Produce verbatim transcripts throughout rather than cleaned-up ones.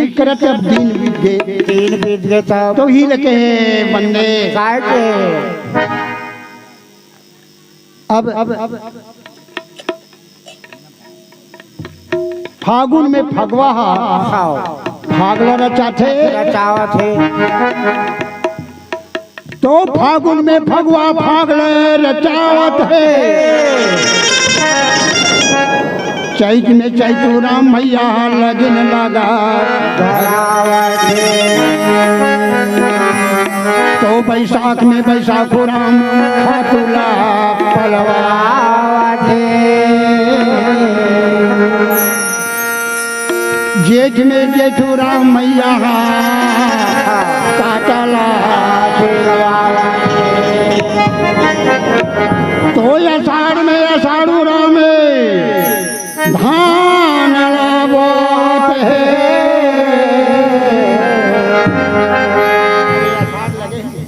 करत अब दिन बीत गे। दिन बीत गे तब। तो ही लगे हे बंदे। काय के? अब, अब फागुन में फगवा हा। हाव। फागला रचाथे। रचावत हे। तो फागुन में फगवा फागले रचावत हे। चैत में चैतू राम भैया लगिन लगा धरावत हे। तो बैसाख में बैसाखू राम खातूला पलवावत हे। जेठ में जेठू राम मैया काटला तो आषाढ़ में आषाढ़ू राम धान लावत हे।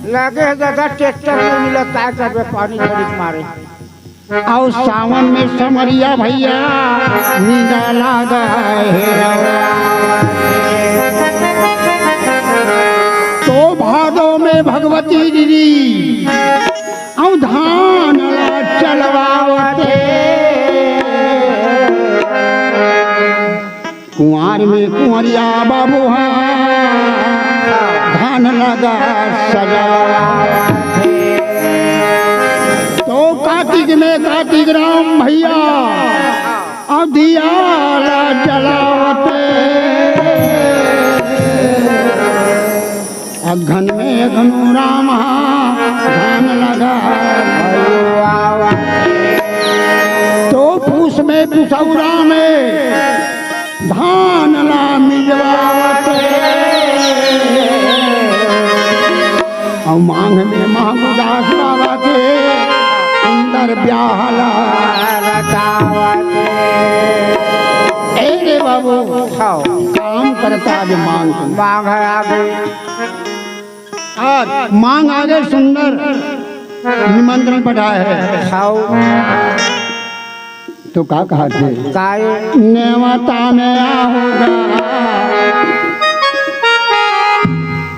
लगे हे दादा, ट्रैक्टर नइ मिलत, काय करबे, पानी झड़ी के मारे। अउ सावन में समरिया भैया नींदा लागा हे। तो भादो में भगवती दीदी अउ धान ला चलवावत हे। कुंवार में कुंवरिया बाबू हा धान लगा सजावत हे। तो कार्तिक में कार्तिक राम भैया अउ दिया ला जलावत हे। अगहन में अगनू राम हा धान लगा। तो पूस में पुसौरा में धान ला मिजवावत हे। अउ मांग में मांग उदास बाबा के अंदर ब्याह ला रचावत हे। ए रे बाबू, हाव। काम करता आज मांग। मांग हे आगे। आज मांग आगे सुंदर निमंत्रण पठाए हे। हाव। तो का कहा थे? काय? नेवता में आहोगा,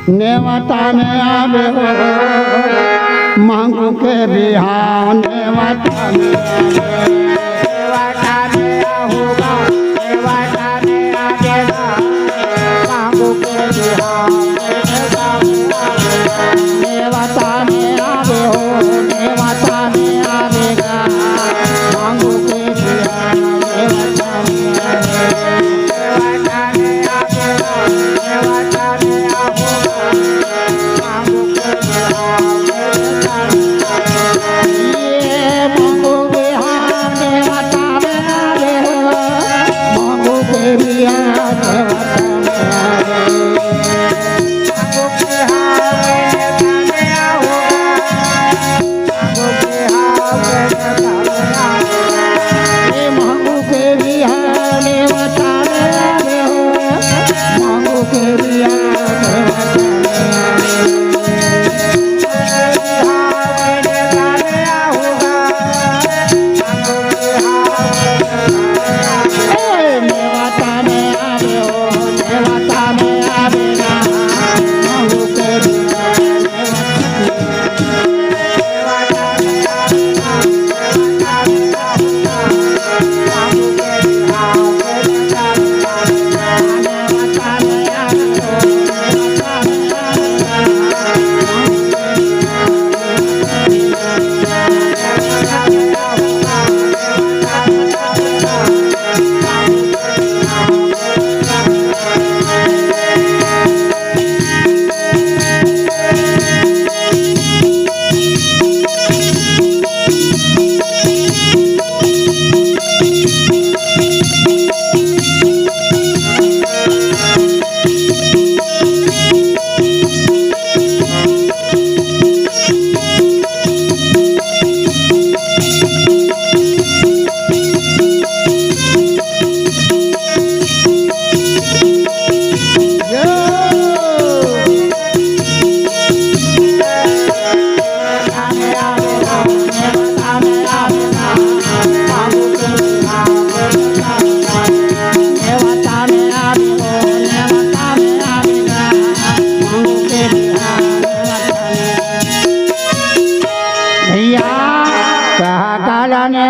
नेवता में आवे हो, मांगू के बिहान, नेवता में आवे। नेवता में आहोगा, नेवता में आवेगा, मांगू के बिहान। नेवता में आवे हो, नेवता में आवेगा, मांगू के बिहान, नेवता में आवे।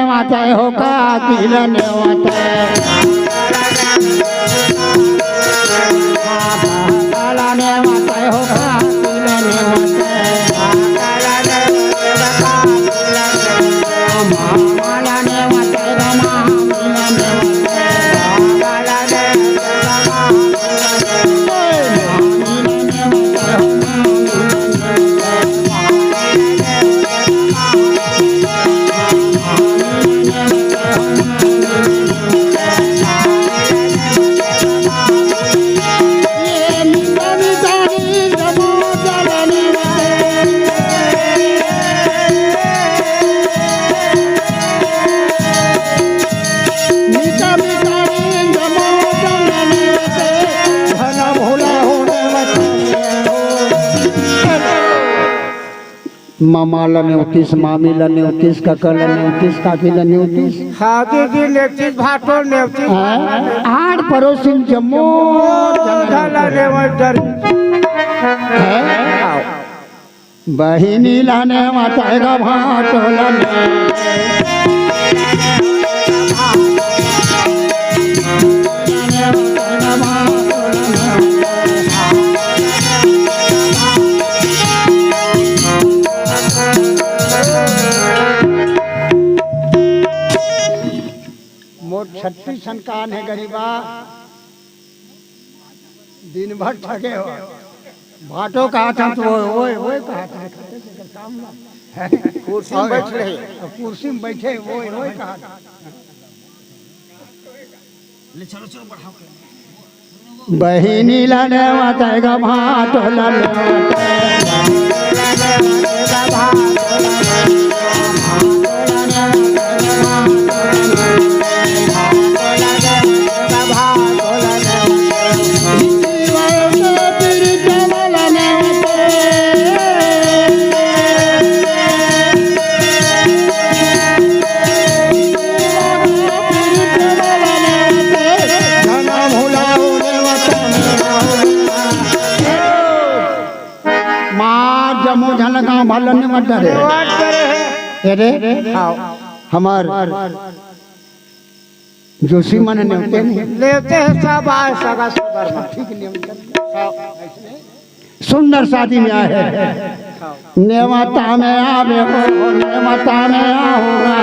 नेवतै हो काकी ल नेवतै। काला नेवतै हो काकी ल नेवतै। मामा ल नेवतै ग मामी ल नेवतै। मामा ल नेवतिस, मामी ल नेवतिस, कका ल नेवतिस, काकी ल नेवतिस। हाँ दीदी, नेवतिस भाटो नेवतिस। हाँ, आठ पड़ोसिन जम्मो झन ल नेवत डरिस। हैं? बहिनी ल नेवत ग भाटो ल नेवत। मोर छत्तीस ठन कान हे गरीबा, दिन भर ठगे हो। भाटो कहत हन त ओए, ओए, ओए कहत हन। कुर्सी में बैठ रहे। अब कुर्सी में बैठे, ओए, ओए कहत हन। बहिनी ल नेवत ग भाटो ल नेवत। माँ जम्मो झन गाँव भर ल नेवत डरे। ए रे, आओ। हमर जोशी मन नेवते नहीं। नेवते हे सब आए सगा सुंदर मन। ठीक नेवते। सुंदर शादी में आए हैं। नेवता में आवे हो, नेवता में आऊंगा।